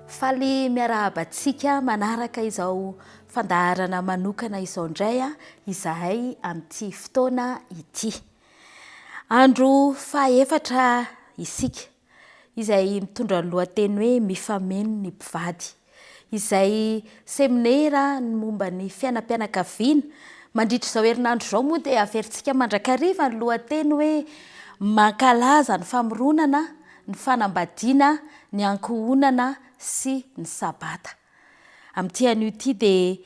Faly miarahaba antsika manaraka izao fandaharana manokana izao indray izahay amin'ity fotoana ity. Andro fahaefatra isika izay mitondra ny lohateny hoe Mifameno ny mpivady. Izay seminera ny momba ny fiainam-pianakaviana. Mandritra izao herinandro izao moa dia averintsika mandrakariva ny lohateny hoe Mankalaza ny famoronana, ny fanambadiana, ny ankohonana sy ny sabata. Amin'ity anio ity dia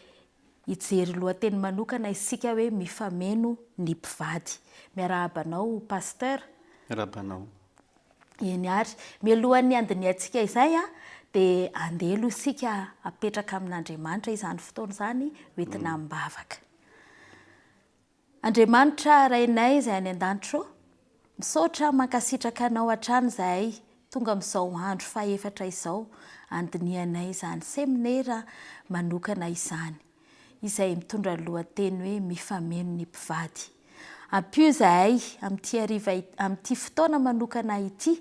Hijery lohateny manokana isika hoe mifameno ny mpivady. Miarahaba anao Pasteur. Miarahaba anao. Eny ary. Mialohan'ny handinihantsika izay dia andeha aloha isika hapetraka amin'Andriamanitra izany fotoana izany hoentina amim-bavaka. Andriamanitra Rainay izay any an-danitra ô, misaotra mankasitraka Anao hatrany izahay tonga amin'izao andro fahefatra izao andinihanay izany seminera manokana izany, izay mitondra ny lohateny hoe Mifameno ny mpivady. Ampio izahay amin'ity hariva amin'ity fotoana manokana ity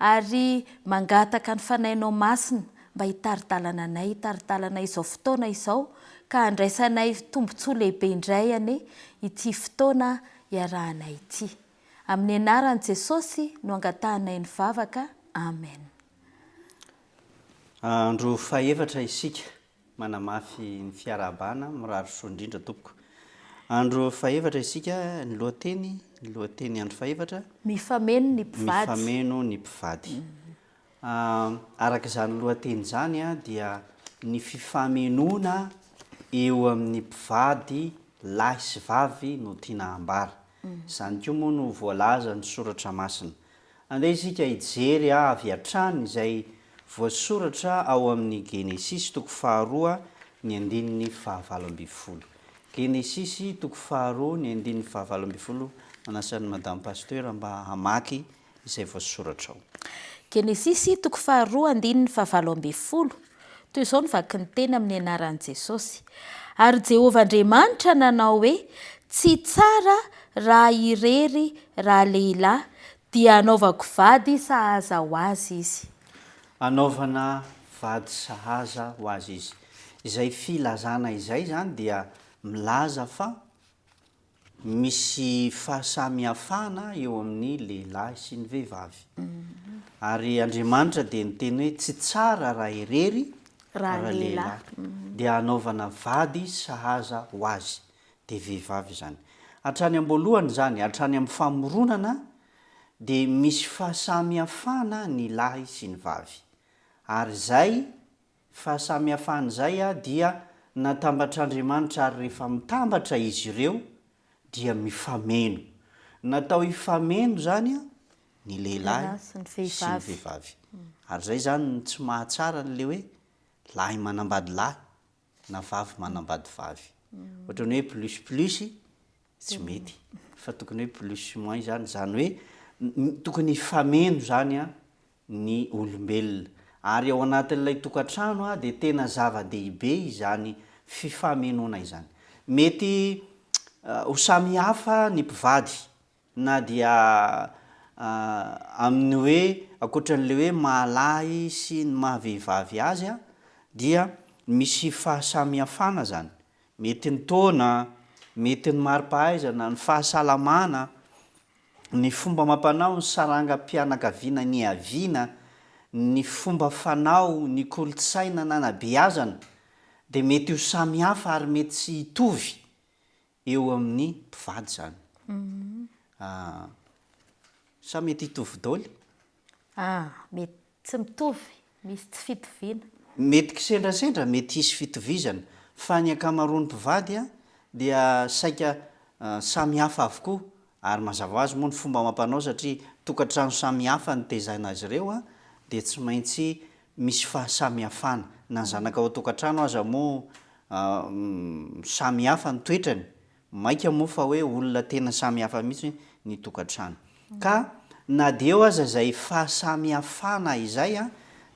ary mangataka ny Fanahinao Masina mba hitari-dalana anay, hitari-dalana izao fotoana izao, ka handraisanay tombontsoa lehibe indray anie ity fotoana iarahanay ity. Amin'ny anaran'i Jesosy no angatahanay ny vavaka, Amen. Andro fahefatra isika manamafy ny fiarahabana, mirary soa indrindra tompoko. Andro fahefatra isika, ny lohateny, ny lohateny andro fahefatra. Mifameno ny mpivady. Mifameno ny mpivady. Araka izany lohateny izany dia ny fifamenoana eo amin'ny mpivady lahy sy vavy no tiana hambara. Izany koa moa no voalazan'ny Soratra Masina. Andeha isika hijery avy hatrany izay voasoratra ao amin'ny Genesisy toko faharoa ny andininy fahavalo ambin'ny folo. Genesisy toko faharoa ny andininy fahavalo ambin'ny folo, manasa an'i Madame Pasteur mba hamaky izay voasoratra ao. Genesisy toko faharoa andininy fahavalo ambin'ny folo, Toy izao no vaky ny teny amin'ny anaran'i Jesosy, Ary Jehovah Andriamanitra nanao hoe, Tsy tsara raha irery ralehilahy, dia hanaovako vady sahaza ho azy izy. Hanaovana vady sahaza ho azy izy. Izay filazana izay izany dia milaza fa Misy fahasamihafana eo amin'ny lehilahy sy ny vehivavy. Ary Andriamanitra dia niteny hoe tsy tsara raha irery ralehilahy. Dia hanaovana vady sahaza ho azy. Dia vehivavy izany. Hatrany am-boalohany izany, hatrany amin'ny famoronana, dia misy fahasamihafana ny lahy sy ny vavy. Ary izay Fahasamihafana izay dia natambatr'Andriamanitra ary rehefa mitambatra izy ireo dia mifameno. Natao hifameno izany ny lehilahy sy ny vehivavy. Ary izay izany no tsy mahatsara an'ilay hoe lahy manambady lahy na vavy manambady vavy. Ohatran'ny hoe plus plus tsy mety fa tokony hoe plus moins izany, izany hoe tokony hifameno izany ny olombelona. Ary ao anatin'ilay tokantrano dia tena zava-dehibe izany fifamenoana izany. Mety ho samy hafa ny mpivady na dia amin'ny hoe ankoatran'ilay hoe maha-lahy sy ny maha-vehivavy azy dia misy fahasamihafana izany. Mety ny taona, mety ny mari-pahaizana, ny fahasalamana, ny fomba amam-panao, ny sarangam-pianakaviana niaviana, ny fomba fanao, ny kolontsaina nanabeazana dia mety ho samy hafa ary mety tsy hitovy eo amin'ny mpivady izany. Sa mety hitovy daholo? Ah, mety Tsy mitovy, misy tsy fitoviana. Mety kisendrasendra, mety hisy fitovizana, fa ny ankamaroan'ny mpivady dia saika samy hafa avokoa, ary mazava ho azy moa ny fomba amam-panao satria tokantrano samy hafa nitezaina azy ireo dia tsy maintsy misy fahasamihafana, na ny zanaka ao an-tokantrano aza moa samy hafa ny toetrany, Mainka moa fa hoe olona tena samy hafa mihitsy ny tokantrano. Ka na dia eo aza izay fahasamihafana izay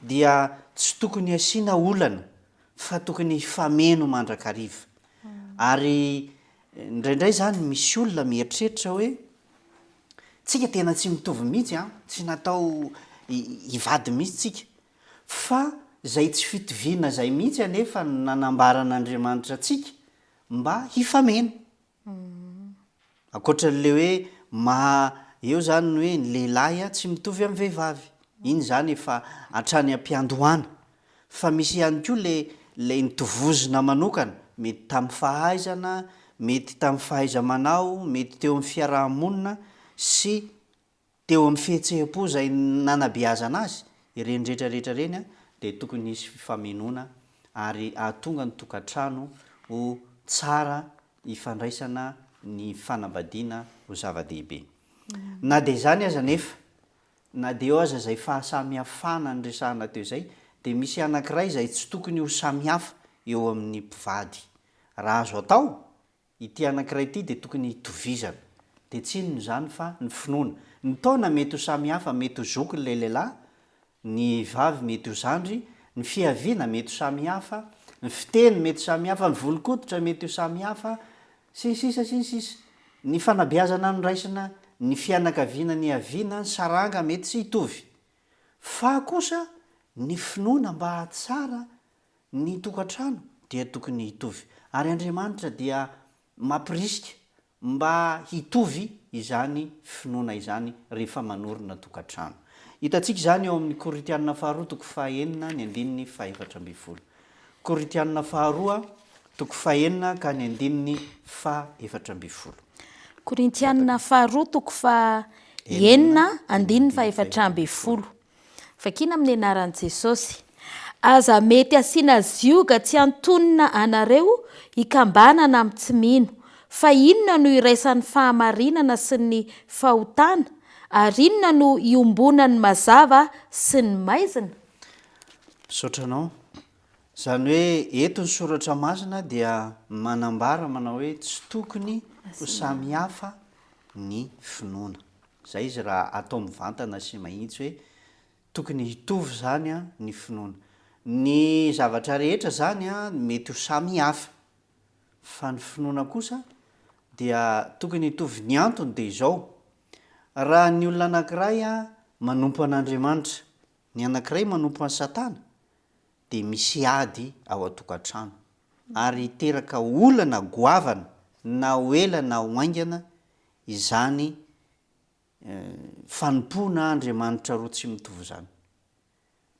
dia tsy tokony hasiana olana fa tokony hifameno mandrakariva. Ary indraindray izany misy olona mieritreritra hoe tsika tena tsy mitovy mihitsy an, tsy natao hivady mihitsy tsika. Fa izay tsy fitoviana izay mihitsy anefa no nanambaran'Andriamanitra antsika mba hifameno. Ankoatran'ilay hoe maha eo izany ny hoe ny lehilahy tsy mitovy amin'ny vehivavy. Iny izany efa hatrany am-piandohana. Fa misy ihany koa ilay ilay nitovozina manokana, mety tamin'ny fahaizana, mety tamin'ny fahaiza-manao, mety teo amin'ny fiaraha-monina sy Teo amin'ny fihetseham-po izay nanabeazana azy, ireny rehetra rehetra ireny dia tokony hisy fifamenoana ary hahatonga ny tokantrano ho tsara hifandraisana ny fanambadiana ho zava-dehibe. Na dia izany aza anefa, na dia eo aza izay fahasamihafana niresahana teo izay, dia misy anankiray izay tsy tokony ho samihafa eo amin'ny mpivady. Raha azo atao, Ity anankiray ity dia tokony hitovizana. Dia tsy inona izany fa ny finoana. Ny taona mety ho samy hafa, mety ho zoky ilay lehilahy, ny vavy mety ho zandry, ny fiaviana mety ho samy hafa, ny fiteny mety samy hafa, ny volon-koditra mety ho samy hafa, sy ny sisa sy ny sisa. Ny fanabeazana noraisina, ny fianakaviana niaviana, ny saranga mety tsy hitovy. Fa kosa ny finoana mba hahatsara Ny tokantrano dia tokony hitovy. Ary Andriamanitra dia mampirisika mba hitovy izany finoana izany rehefa manorina tokantrano. Hitantsika izany ao amin'ny Korintianina faharoa toko fahenina ny andininy fahefatra ambin'ny folo. Korintianina faharoa toko fahenina ka ny andininy fahefatra ambin'ny folo. Korintianina faharoa toko fahenina andininy fahefatra ambin'ny folo. Vakina amin'ny anaran'i Jesosy. Aza mety asiana zioga tsy antonona anareo hikambanana amin'ny tsy mino. Fa inona no iraisan'ny fahamarinana sy ny fahotana? Ary inona no iombonan'ny mazava sy ny maizina? Misaotra anao. Izany hoe eto ny soratra masina dia manambara manao hoe tsy tokony ho samy hafa ny finoana. Zay izy raha atao mivantana sy mahitsy hoe tokony hitovy zany ny finoana. Ny zavatra rehetra zany mety ho samy hafa fa ny finoana kosa dia tokony hitovy ny antony dia izao, raha ny olona anankiray manompo an'Andriamanitra, ny anankiray manompo an'i Satana dia misy ady ao an-tokantrano ary hiteraka olana goavana na ho ela na ho haingana izany fanompoana Andriamanitra roa tsy mitovy izany.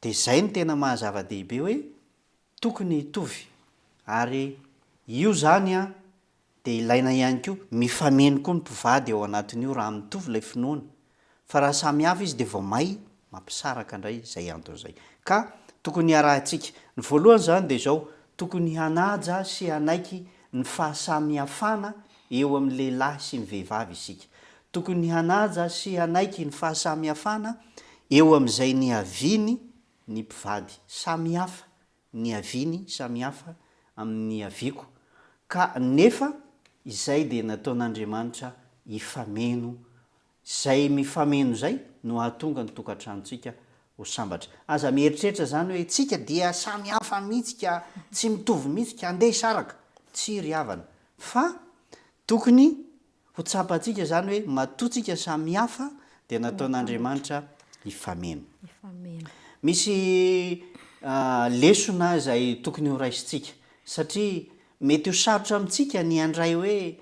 Dia izay no tena maha zava-dehibe hoe tokony hitovy ary io izany an dia ilaina ihany koa, mifameno koa ny mpivady ao anatin'io raha mitovy ilay finoana fa raha samy hafa izy dia vao may mampisaraka indray izay antony izay. Ka tokony hiarahantsika. Ny voalohany izany dia izao, tokony hanaja sy hanaiky ny fahasamihafana eo amin'ny lehilahy sy ny vehivavy isika. Tokony hanaja sy hanaiky ny fahasamihafana eo amin'izay niaviany ny mpivady. Samy hafa ny niaviany, samy hafa amin'ny niaviako. Ka nefa izay dia nataon'Andriamanitra hifameno Izay mifameno izay no hahatonga ny tokantranontsika ho sambatra. Aza mieritreritra izany hoe tsika dia samy hafa mihitsy ka tsy mitovy mihitsy ka andeha hisaraka. Tsia ry havana. Fa tokony ho tsapantsika izany hoe matoa tsika samy hafa dia nataon'Andriamanitra hifameno. Misy lesona izay tokony ho raisintsika satria mety ho sarotra amintsika ny handray hoe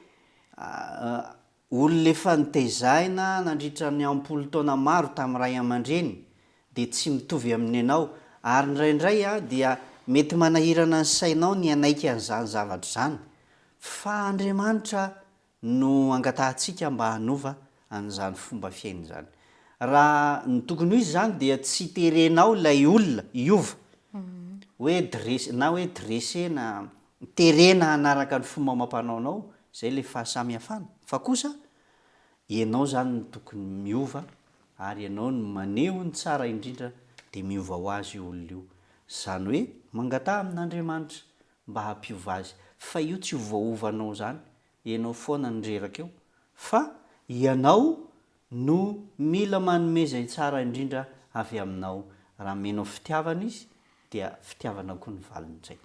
Olona efa notezaina nandritra ny am-polo taona maro tamin'ny ray aman-dreny dia tsy mitovy amin'ny anao, ary indraindray dia mety manahirana ny sainao ny hanaiky an'izany zavatra izany. Fa Andriamanitra no angatahantsika mba hanova an'izany fomba fiaina izany. Raha ny tokony ho izy izany dia tsy terenao ilay olona hiova, hoe dresse na hoe dressena Terena hanaraka ny fomba amam-panaonao, izay ilay fahasamihafana, fa kosa ianao izany no tokony miova ary ianao no maneho ny tsara indrindra dia miova ho azy io olona io. Izany hoe mangataha amin'Andriamanitra mba hampiova azy fa io tsy ho voaovanao izany, ianao foana no reraka eo fa ianao no mila manome izay tsara indrindra avy aminao. Raha omenao fitiavana izy dia fitiavana koa ny valin'izay.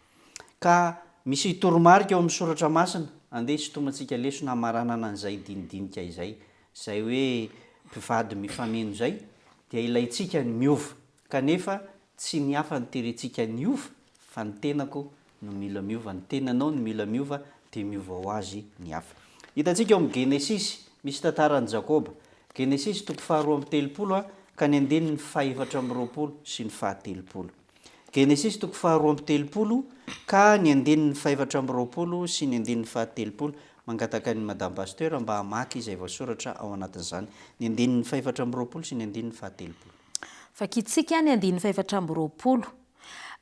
Ka misy toromarika ao amin'ny soratra masina, andeha hisintomantsika lesona hamaranana an'izay dinidinika izay, izay hoe mpivady mifameno izay dia ilaintsika ny miova kanefa. Tsy ny hafa no terentsika niova fa ny tenako no mila miova, ny tenanao no mila miova dia miova ho azy ny hafa. Hitantsika ao amin'ny Genesisy, misy tantaran'i Jakoba. Genesisy toko faharoa amby telopolo ka ny andininy fahefatra amby roapolo sy ny fahatelopolo. Genesisy toko faharoa amby telopolo ka ny andininy fahefatra amby roapolo sy ny andininy fahatelopolo. Mangataka an'i Madame Pasteur mba hamaky izay voasoratra ao anatin'izany, ny andininy fahefatra amby roapolo sy ny andininy fahatelopolo. Vakintsika ny andininy fahefatra amby roapolo.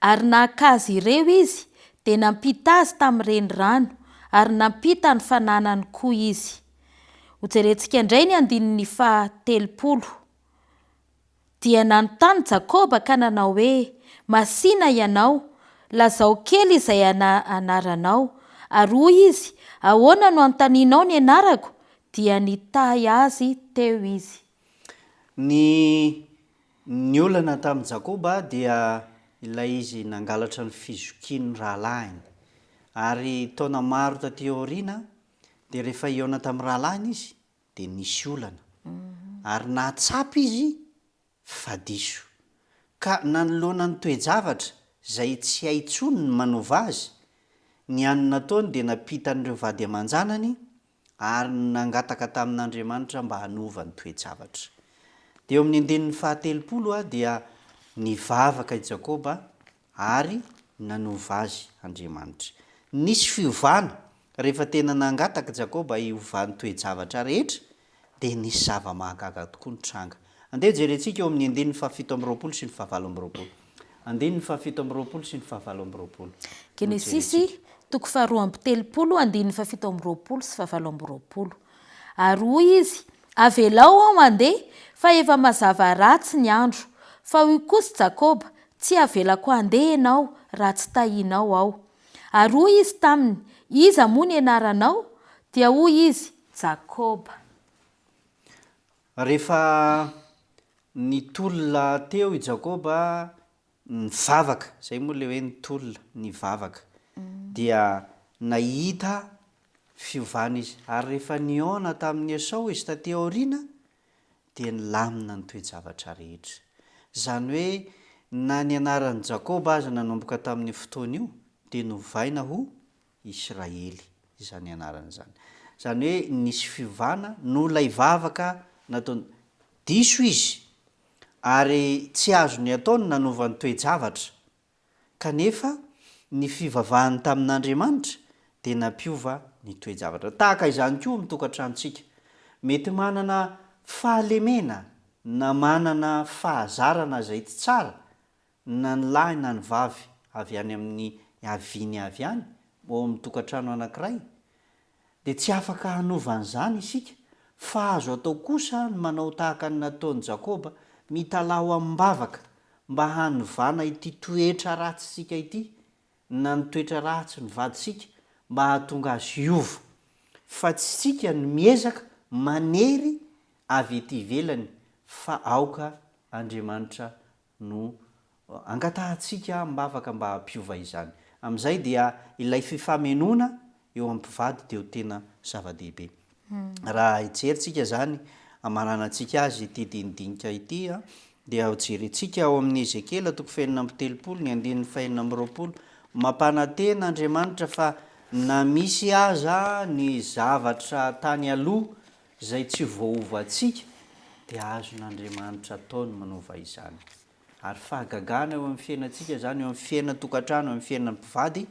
Ary naka azy ireo izy, dia nampita azy tamin'ny renirano, ary nampita ny fananany koa izy. Hojerentsika indray ny andininy fahatelopolo. Dia nanontany Jakoba ka nanao hoe, Masìna ianao, lazao kely izay anaranao. Ary hoy izy, Ahoana no anontanianao ny anarako? Dia nitahy azy teo izy. Ny ny olana tamin'i Jakoba dia ilay izy nangalatra ny fizokian'ny rahalahiny. Ary taona maro taty aoriana dia rehefa hihaona tamin'ny rahalahiny izy dia nisy olana. Ary nahatsapa izy fa diso. Ka nanoloana ny toe-javatra izay tsy hay intsony ny manova azy, ny hany nataony dia nampita an'ireo vady aman-janany ary nangataka tamin'Andriamanitra mba hanova ny toe-javatra. Dia eo amin'ny andininy fahatelopolo dia nivavaka i Jakoba ary nanova azy Andriamanitra. Nisy fiovana rehefa tena nangataka Jakoba hiovan'ny toe-javatra rehetra dia nisy zava-mahagaga tokoa nitranga. Andeha hojerentsika eo amin'ny andininy fahafito amby roapolo sy ny fahavalo amby roapolo. Andininy fahafito amby roapolo sy ny fahavalo amby roapolo no Genesisy jerentsika. toko faharoa amby telopolo andininy fahafito amby roapolo sy fahavalo amby roapolo. Ary hoy izy, Avelao aho handeha, fa efa mazava ratsy ny andro. Fa hoy kosa Jakoba, Tsy havelako handeha ianao raha tsy tahinao aho. Ary hoy izy taminy, Iza moa ny anaranao? Dia hoy izy, Jakoba. Rehefa nitolona teo i Jakoba nivavaka, izay moa ilay hoe nitolona, nivavaka, dia nahita fiovana izy. Ary rehefa nihaona tamin'i Esao izy taty aoriana, dia nilamina ny toe-javatra rehetra. Izany hoe na ny anaran'i Jakoba aza nanomboka tamin'io fotoana io dia novaina ho Israely izany anarana izany. Izany hoe nisy fiovana noho ilay vavaka nataony. Diso izy ary tsy azony atao ny nanova ny toe-javatra. Kanefa, ny fivavahany tamin'Andriamanitra dia nampiova ny toe-javatra. Tahaka izany koa amin'ny tokantranontsika. Mety manana fahalemena na manana fahazarana izay tsy tsara na ny lahy na ny vavy avy any amin'ny haviany avy any, ao amin'ny tokantrano anankiray, dia tsy afaka hanova an'izany isika, fa azo atao kosa ny manao tahaka ny nataon'i Jakoba, mitalaho amim-bavaka mba hanovana ity toetra ratsintsika ity, na ny toetra ratsy ny vadintsika, mba hahatonga azy hiova, fa tsy isika no miezaka manery avy ety ivelany, fa aoka Andriamanitra no angatahantsika am-bavaka mba hampiova izany. Amin'izay dia ilay fifamenoana eo amin'ny mpivady dia ho tena zava-dehibe. Raha hijery tsika izany, hamaranantsika azy ity dinidinika ity, dia hojerentsika ao amin'ny Ezekiela toko fahenina amby telopolo, ny andininy fahenina amby roapolo. Mampanantena Andriamanitra fa na misy aza ny zavatra tany aloha Izay tsy voaovantsika dia azon'Andriamanitra atao ny manova izany. Ary fahagagana eo amin'ny fiainantsika izany, eo amin'ny fiainan-tokantrano, eo amin'ny fiainan'ny mpivady,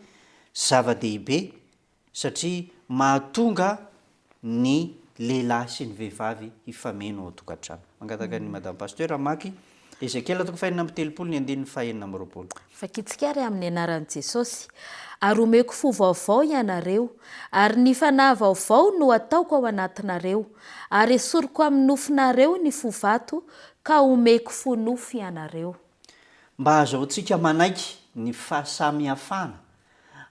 zava-dehibe satria mahatonga ny lehilahy sy ny vehivavy hifameno ao an-tokantrano. Mangataka an'i Madame Pasteur hamaky Ezekiela toko fahenina amby telopolo ny andininy fahenina amby roapolo. Vakintsika ary amin'ny anaran'i Jesosy. Ary homeko fo vaovao ianareo, ary ny fanahy vaovao no hataoko ao anatinareo, ary hesoriko amin'ny nofonareo ny fo vato, ka homeko fo nofo ianareo. Mba hahazahoantsika manaiky ny fahasamihafana,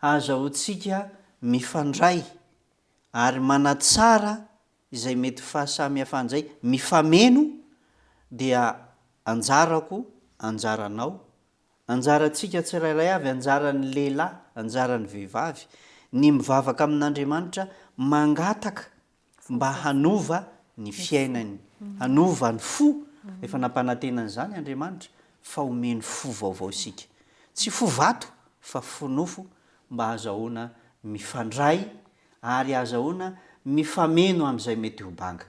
hahazahoantsika mifandray ary manatsara izay mety fahasamihafana izay mifameno dia anjarako, anjaranao, anjarantsika tsirairay avy, anjaran'ny lehilahy, anjaran'ny vehivavy, ny mivavaka amin'Andriamanitra mangataka mba hanova ny fiainany, hanova ny fo, efa nampanantena an'izany Andriamanitra. fa omeny fo vaovao isika. Tsy fo vato fa fo nofo mba hahazahoana mifandray ary hahazahoana mifameno amin'izay mety ho banga.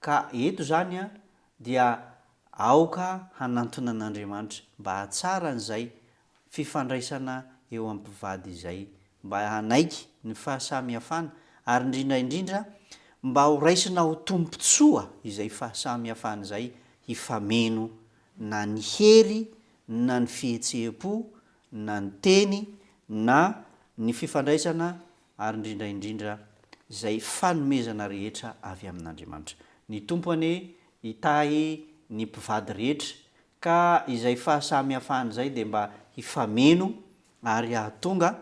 Ka eto izany dia aoka hanantona an'Andriamanitra mba hahatsara an'izay fifandraisana eo amin'ny mpivady izay, mba hanaiky ny fahasamihafana ary indrindra indrindra mba ho raisina ho tombontsoa izay fahasamihafana izay hifameno na ny hery na ny fihetseham-po na ny teny na ny fifandraisana ary indrindra indrindra izay fanomezana rehetra avy amin'Andriamanitra. Ny Tompo anie hitahy ny mpivady rehetra ka izay fahasamihafana izay dia mba hifameno ary hahatonga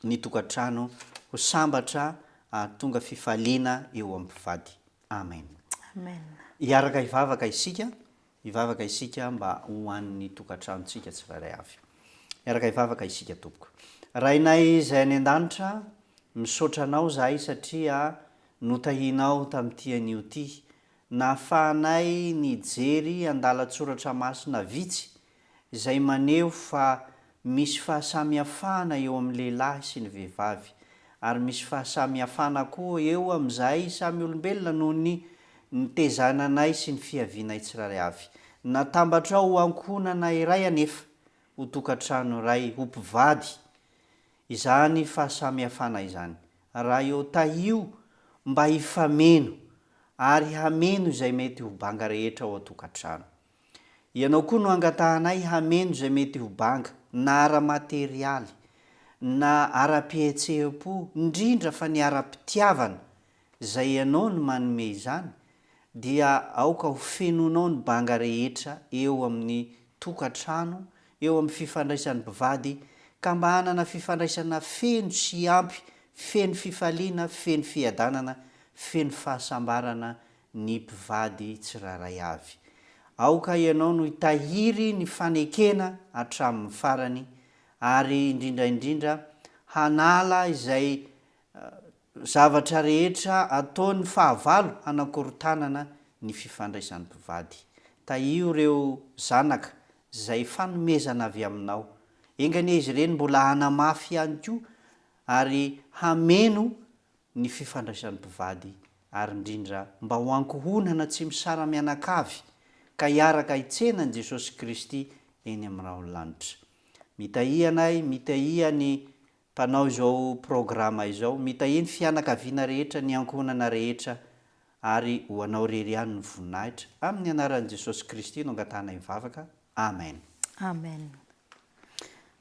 ny tokantrano ho sambatra hahatonga fifaliana eo amin'ny mpivady. Amen. Amen. Hiaraka hivavaka isika, hivavaka isika mba ho an'ny tokantranontsika tsirairay avy. Hiaraka hivavaka isika tompoko. Rainay izay any an-danitra, misaotra Anao izahay satria notahianao tamin'ity anio ity, nahafahanay nijery andalan-tsoratra masina vitsy izay maneho fa misy fahasamihafana eo amin'ny lehilahy sy ny vehivavy, ary misy fahasamihafana koa eo amin'izahay samy olombelona noho ny nitezana anay sy ny fiavianay tsirairay avy. Natambatrao ho ankohonana iray anefa, ho tokantrano iray, ho mpivady, izany fahasamihafana izany. Raha eo tahio mba hifameno ary hameno izay mety ho banga rehetra ao an-tokantrano. Ianao koa no angatahanay hameno izay mety ho banga, na ara-materialy, na ara-pihetseham-po, indrindra fa ny ara-pitiavana, izay Ianao no manome izany, dia aoka ho fenonao ny banga rehetra eo amin'ny tokantrano, eo amin'ny fifandraisan'ny mpivady, ka mba hanana fifandraisana feno sy ampy, feno fifaliana, feno fiadanana, feno fahasambarana ny mpivady tsirairay avy. Aoka ianao no hitahiry ny fanekena hatramin'ny farany, ary indrindra indrindra hanala izay zavatra rehetra ataon'ny fahavalo hanakorontanana ny fifandraisan'ny mpivady. Tahio ireo zanaka izay fanomezana avy aminao. Enga anie izy ireny mbola hanamafy ihany koa ary hameno ny fifandraisan'ny mpivady ary indrindra mba ho ankohonana tsy misara-mianakavy ka hiaraka hitsena an'i Jesosy Kristy eny amin'ny rahon'ny lanitra. Mitahia anay, mitahia ny mpanao izao programa izao, mitahia ny fianakaviana rehetra, ny ankohonana rehetra ary ho Anao irery ihany ny voninahitra. Amin'ny anaran'i Jesosy Kristy no angatahanay mivavaka. Amen. Amen.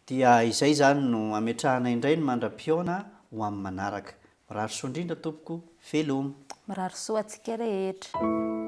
Dia izay izany no ametrahana indray ny mandra-pihaona ho amin'ny manaraka. Mirary soa indrindra tompoko. Veloma. Mirary soa antsika rehetra.